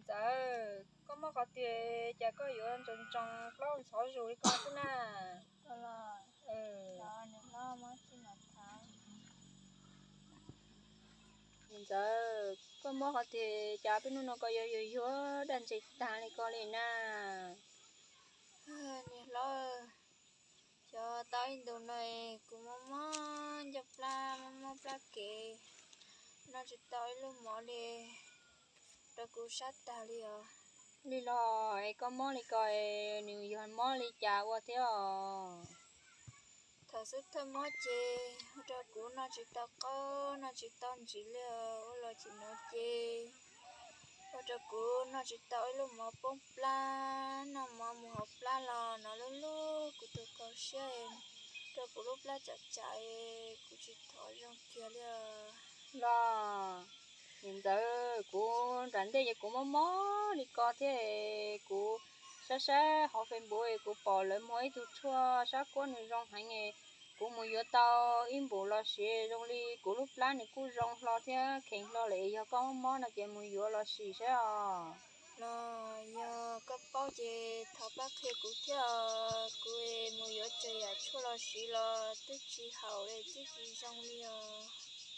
Ntxawm, koj mob qhov twg cas koj yuav ntsoos ntsoos plaub ntxhov zus li ko xwb na? Niam ntxawm, koj mob qhov twg cas peb hnub no koj yuav yuag yuag daj ntseg tag li ko li na? Niam hlob, xyov tau ib ntus no kuv mob mob ncauj plab, mob mob plab kev, noj tsis tau ib lub mov li, rau kuv sab tag li os. Li los es koj mob li ko, nws yog mob li cas ua thiab os? Thaum xub thawj mob ces ua rau kuv noj tsis tau qaub, noj tsis tau ntsis li os, ua los tsis hnov ces ua rau kuv noj tsis tau ib lub mov poob plab, noj mov mus hauv plab los hnov lub lub kuv tus kaus siab, rau kuv lub plab tsam tsam, kuv tsis thov zoo kiag li os. Los, niam ntxawm, kuv nram ntej ces kuv mob mob li ko thiab, kuv saib saib hauv Facebook kuv pom lawv muag ib tug tshuaj sab kuab nws zoo heev, kuv mus yuav tau ib npum los siv zoo li kuv lub plab nws kuj zoo hlo thiab kheev hlo lawm, yog koj mob mob no ces mus yuav los sim saib os. Los yog koj paub ces thov pab qhia kuv thiab os, kuv mus yuav tsawg yam tshuaj los siv los twb tsis haum li, twb tsis zoo li os.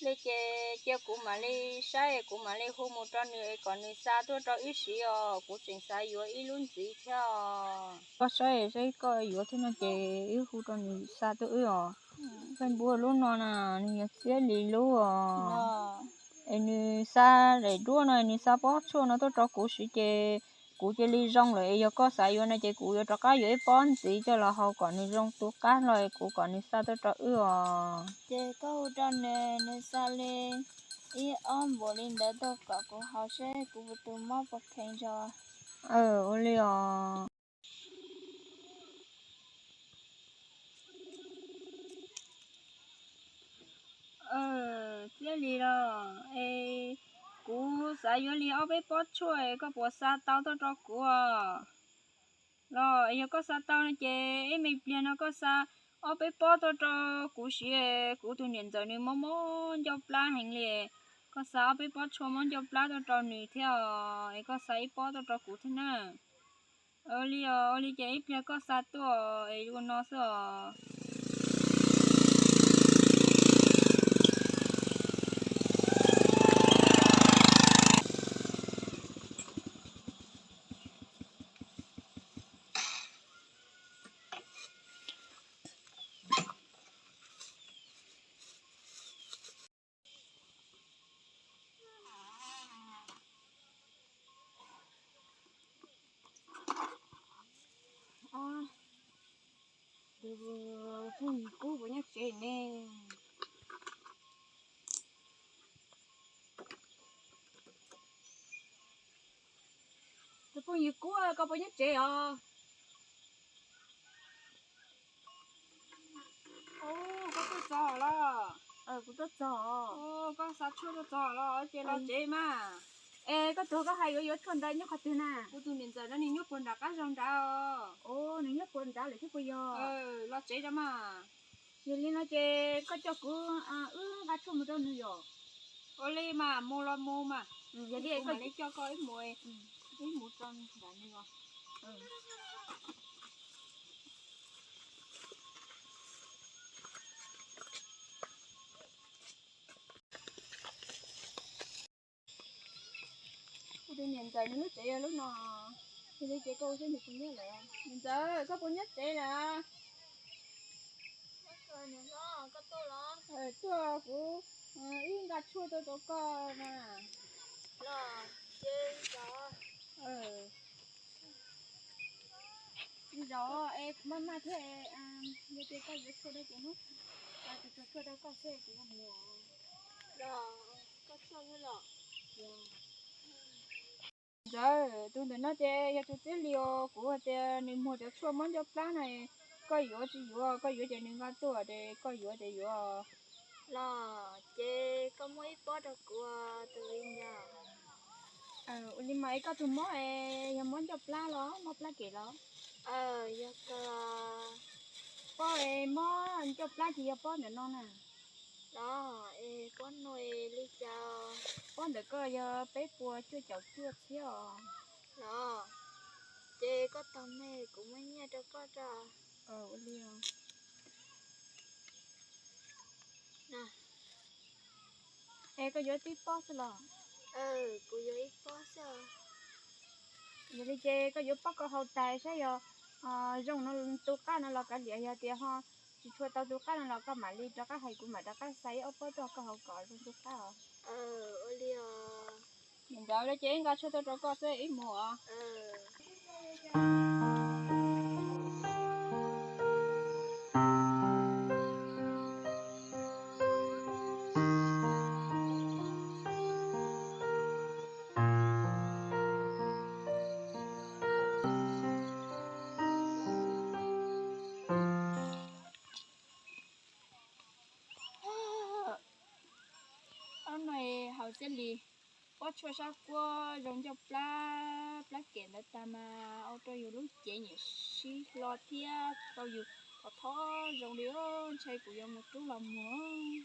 Li ces cia kuv mam li saib, kuv mam li hu mus rau nws es kom nws xa tuaj rau wb siv os, kuv tseem xav yuav ib lub ntxiv thiab os. Koj saib saib koj yuav thiab no ces wb hu rau nws xa tuaj wb os. Facebook lub no na, nws yog Txiab Lis lub os. Es nws xa daim duab no, nws xa pob tshuaj no tuaj rau kuv siv ces kuv cia li zoo lawm. Es yog koj xav yuav no ces kuv yuav rov qab yuav ib pob ntxiv coj los haus kom nws zoo tu qab hlo es kuv kom nws xa tuaj rau wb os. Ces koj hu rau nws, nws xa li ib ob npaum li ntawd tuaj kom kuv haus seb kuv tus mob puas kheev zog. Ua li os. Txiab Lis los, es kuv xav yuav li ob peb pob tshuaj, koj puas xa tau tuaj rau kuv os? Los yog koj xa tau no ces ib me pliag no koj xa ob peb pob tuaj rau kuv siv, kuv tus niam ntxawm nws mob mob ncauj plab heev li, koj xa ob peb pob tshuaj mob ncauj plab tuaj rau nws thiab os, es koj xa ib pob tuaj rau kuv thiab na. Ua li os, ua li ces ib pliag koj xa tuaj es ua no xwb os. Tus phooj ywg Kub puas nyob tsev ne? Tus phooj ywg Kub, koj puas nyob tsev os? Koj tuaj txog los? Kuv tuaj txog. Koj xa tshuaj tuaj txog los ces los tsev mas. Es koj tuag koj hais yuav yuav tshuaj ntawd nyob qhov twg na? Kuv tus niam ntxawm no nws nyob puag nram qab zog nrad os. Nws nyob puag nrad lawm thiab puas yog? Los tsev rau mas. Yog li no ces koj coj kuv wb nqa tshuaj mus rau nws yom. Ua li mas mus los mus mas. Yog li kuv mam li coj koj wb mus, wb mus rau nram nws os. Kuv tus niam ntxawm nws lub tsev yog lub no. Yog li ces koj ua siab ntsws puas nyob lawm. Niam ntxawm, koj puas nyob tsev lawm? Tuaj kuv wb nqa tshuaj tuaj rau koj na. Los ces zov. Zov es maj maj thiab, yog tias koj yuav tshuaj rau ces hnub, kuv tso tshuaj rau koj xwb kuv mus. Los koj coj los. Ntxawm, tus ntawm no ces yog tus Txiab Lis os, kuv hais tias nws muag cov tshuaj mob ncauj plab na, koj yuav tsis yuav? Koj yuav ces nws nqa tuaj, ces koj yuav ces yuav. Los ces koj muab ib pob rau kuv tus li ntawd. Ua li mas es koj tus mob es yog mob ncauj plab los mob plab kev los? Yog kawg. Pob es mob ncauj plab ces yog pob ntawm no na. Los es pob no es li cas? Pob ntawm koj yog peb puas cuaj caum cuaj txhiab os. Los, ces koj tos me kuv muab nyiaj rau koj tso. Ua li. Es koj yuav tib pob xwb los? Kuv yuav ib pob xwb. Yog li ces koj yuav pob koj haus tas saib yog zoo no tu qab no los kav liam, yog tias ho tsis tshua tau tu qab no los koj mam li rov qab hais kuv mam rov qab xa ib ob pob tuaj koj haus kom zoo tu qab os. Ua li. Ntawd ces nqa tshuaj tuaj rau koj xwb ib mus os. Ob no haus txiaj li, pob tshuaj sab kuab zoo ncauj plab plab kem ntawd tag mas ua rau yus lub cev nyiam sib hlo thiab tau yus thov thov zoo li, ntshai kuv yuav mus rub los muag.